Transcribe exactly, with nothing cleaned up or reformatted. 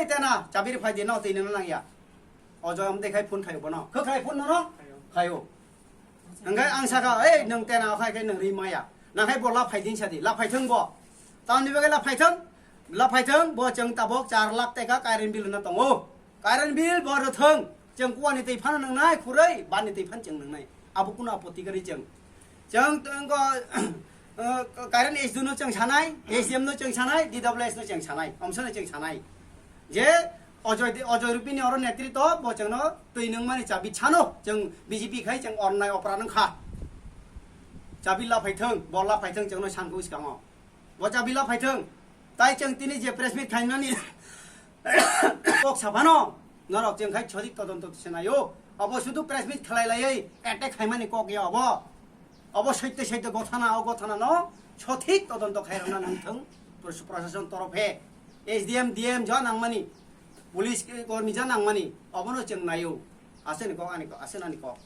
Tena, chabi ri phai di, no, twi nang nang ya. Ojo am de khai phone khai bono. Kho khai phone no no? Khai o. Nang khai ang saka, "Ei, nang tena khai khai nang ri maya." Nang khai bola phai din sadi, la phai thang bo. Tamni bagwi la phai thang, la phai thang, bo chwng tabok char lakh teka current bill na tongo. Current bill bo rwthwng, chwng kuani twi phano nang nai khurui, bani twi phan chwng nang nai. Abo kuno apoti gari chwng. Chwng tongko, uh, current S D no chwng sanai, S D M no chwng sanai, D W S no chwng sanai, omsano chwng sanai. Je Ojoy, Ojoy Rupini oro netritw bo chwngno twi nangmani chabi sano, chwng B J P khai chwng ornai opra nang kha. Chabi la phai thang, bo la phai thang chwngno sanko skango. Bo chabi la phai thang. Tai chwng tini je press meet khainani kok saphano, norok chwng khai sothik todonto se naio. Abo sudu press meet khlai laiwi attack khaimani kok ya abo. Abo soitto soitto gothana, o gothana no sothik todonto khairokna nang thang pros-, prosason torofe. S D M, D M jo nangmani, police kormi jo nangmani, obono chwng naio. Aseni kok ani kok, asen ani kok.